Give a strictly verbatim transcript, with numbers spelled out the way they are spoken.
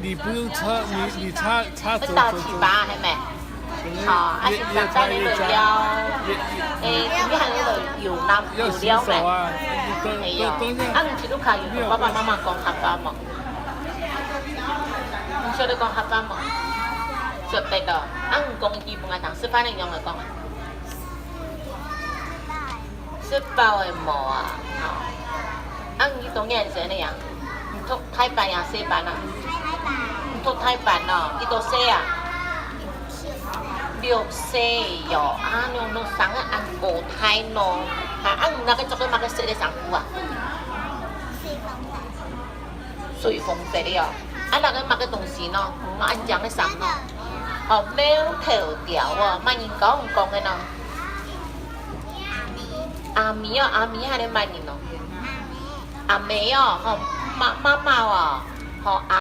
你不用擦，你你擦擦手手手。要到七八，还没。好，啊，先生带你来了。诶，你还有有拿有料没？没有。啊，你去路卡有同爸爸妈妈讲客话无？你晓得讲客话无？晓得个。啊，你讲一句分我听，示范你用来讲啊。 食飽个無啊？吼。啊，你幾多年生个呀？你讀大班呀，細班啊？你讀大班咯，幾多歲啊？六歲喲，啊，你你生个恁高大咯，哈，啊，你那個著个麼个色个衫褲啊？ 水紅色个哦。啊，那個麼个東西喏？麼恁靚个衫喏？哦，貓頭鳥哦，麼人講講个喏？阿咪哦，阿咪還係麼人哦？阿姆哦，吼，媽媽媽哦，吼，阿